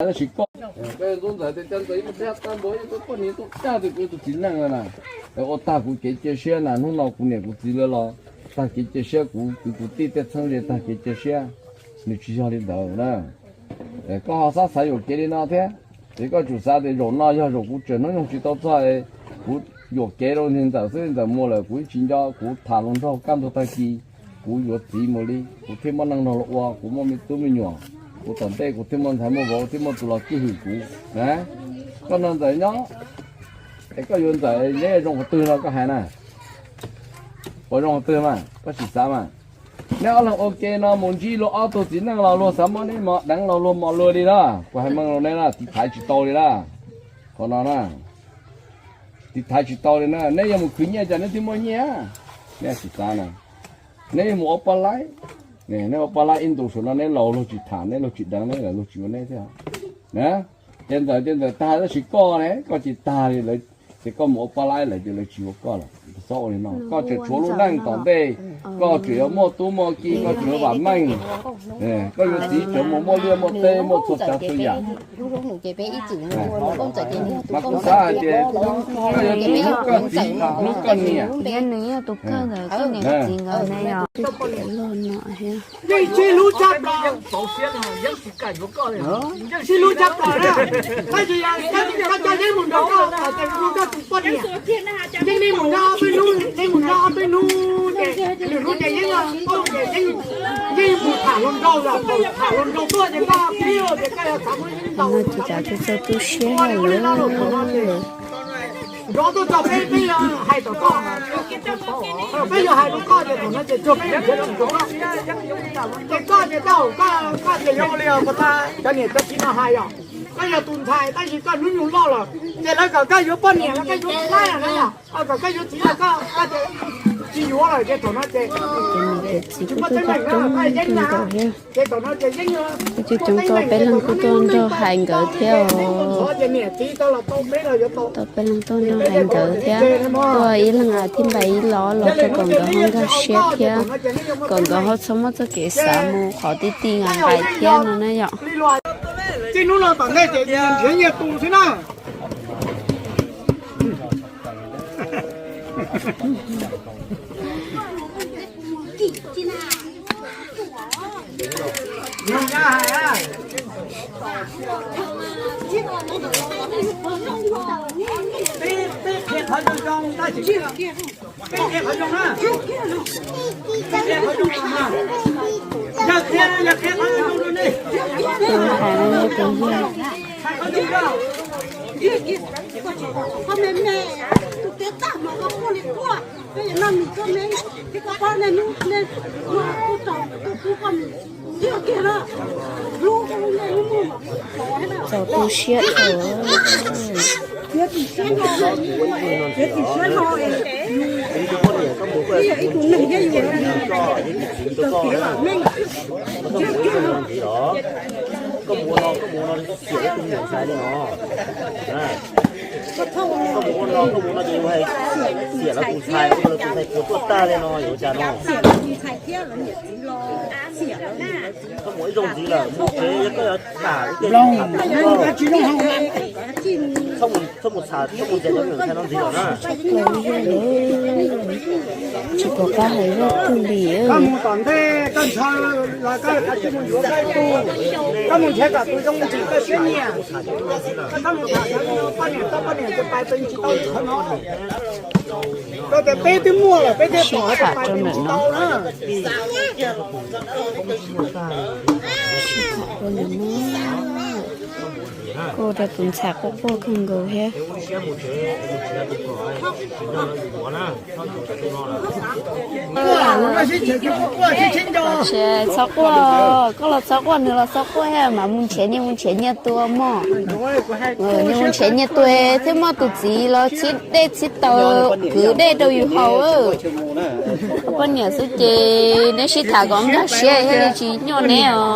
Tab sis koj, koj yog Ntxoov Ntxawm tias cov Ntxawm ib tug txiv neej na, ua tag kuv kev cia siab na, hnub no kuv niam kuv txiv lawv los tag kev cia siab, kuv kwv kuv tij tej txheeb ze tag kev cia siab, nws tsis yog li ntawd na. Koj ho xav xav yuam kev li no thiab, ces koj tsum xav tias zaum no yog zaum kuv tseem hnub nyoog tsis tau txog, kuv yuam kev rau niag Ntxawm xwb, Ntxawm mus lawm kuv ib tsis nco, kuv tham hluas nraug kaj ntug tag kis, kuv yuav txiv mus li, kuv thiaj muaj neej nrog luag ua, kuv muaj me tub me nyuam, kuv tom ntej kuv thiaj muaj ntxhais muaj vauv, thiaj muaj tus los twj hwm kuv na. Koj nrog Ntxawm nyob, es koj yuav Ntxawm neb zoo qhov twg no koj hais na? Puas zoo qhov twg mas koj sim xav mas. Neb ob leeg ua ke no mus ntsib luag ob tug txiv neej los luag xav muab neb mos deev los luag mos luag li na. Kuv hais meej rau neb na, tiv thaiv tsis tau li na. Qhov no na, tiv thaiv tsis tau li na. Neb yuav mus khwv nyiaj cas neb thiaj muaj nyiaj? Neb sim xav na. Neb yuav mus ua poj laib, neb ua poj laib ib ntus saum no neb laus luag tsis tham neb, luag tsis deev neb lawm luag tsis yuav neb thiab na. Ces Ntxawm ces Ntxawm tag, tab sis koj ne koj ces tag li lawm. Ces koj mus ua poj laib lawm ces lawv tsis yuav koj lawm. Txhob ua li no, koj tseem tshuav lub neej tom ntej, koj tseem yuav muaj tub muaj ki, koj tseem yuav vam meej, koj yuav txiv tseem mus muaj liaj muaj teb muaj txhua tsav txhua yam. Mas kuv xav hais tias koj yuav txiv hlub koj txiv hlub koj niam. Nws yog tus kawg ntawd, koj niam koj txiv nkawd ne yog. Yeej sib hlub tshaj plaws, sib hlub tshaj plaws na. Tab sis yog koj coj Yeeb mus nrog koj, koj tus poj niam, Yeeb nej mus nyob ob peb hnub, nej mus nyob ob peb hnub ces lwm hnub ces Yeeb paub ces Yeeb, Yeeb mus tham hluas nraug los, tham hluas nraug tuaj ces koj pib tias koj yuav xav muab Yeeb ntaus. Ces cas txaus tu siab lawm. Nrov tuaj txog peb, peb yuav hais tom koj, peb yuav hais rau koj ces thaum no ces tsuag peb yuav hais rau koj. Ces koj ces tau, koj tias yuav ua li os, koj cov niam cov txiv no hais yom, koj yog tus ntxhais tab sis koj hnub nyoog loj lawm ces lawv kom koj yuav poj niam los koj yuav txiv lawm na yom, kom koj yuav txiv los koj, koj tias tsis yuav lawm ces thaum no ces tsis muaj teeb meem na, koj Yeeb na. Ces thaum no ces Yeeb, coob coob tau peb leeg kuj tuaj nrog hais nkawd thiab os. Tau peb leeg tuaj nrog hais nkawd thiab, tuaj ib leeg thiaj npais ib lo los rau kom nkawd ho nkag siab thiab, kom nkawd ho txhob muab txoj kev xav mus qhov ti ti nqaim nqaim thiab no na yom. Tib hnub no tom ntej ces nrhiav nyiaj tu xwb na. Peb qhia qhov zoo zoo, peb qhia qhov zoo na, peb qhia qhov zoo na, yog qhia, yog qhia qhov zoo zoo rau nej. Tus hais no yog tus yog. Txaus tu siab tau. Koj mus no, koj mus no xiam tus niam ntxhais li no. Koj mus ua no, koj mus no ces yus hais xiam lawv tus ntxhais, ua rau lawv tus ntxhais puas tuaj tag li no yuav ua cas no. Koj mus ib zaug ntxiv lawm, mus tsev koj yuav tham ib ce, tsis tham, txhob mus tham, txhob mus ntxias cov niam ntxhais no ntxiv lawm na. Tsis pom qab hais zaj twg li. Koj mus tom ntej koj ntshaw los koj yuav tsis mus yuav koj tus, koj mus nrhiav kom tus zoo ntsis koj siab nyiam. Koj txhob mus tham cov poj niam tau poj niam ces pais pes tsis tau li qhov no. Koj tias peb twb muaj lawm peb thiaj pom tias pais pes tsis tau na. Koj ua rau tus ntxhais quaj quaj kawg nkaus thiab. Txhob quaj, koj los txhob quaj, nws los txhob quaj thiab, mas mus nrhiav nyiaj mus nrhiav nyiaj tua mog. Nws mus nrhiav nyiaj tua thiab muaj tus txiv los txhib dej txhib taws kwv dej rau yus haus. Poj niam xwb ces neb sib tham kom nkag siab thiaj li tsis nyuaj neb os.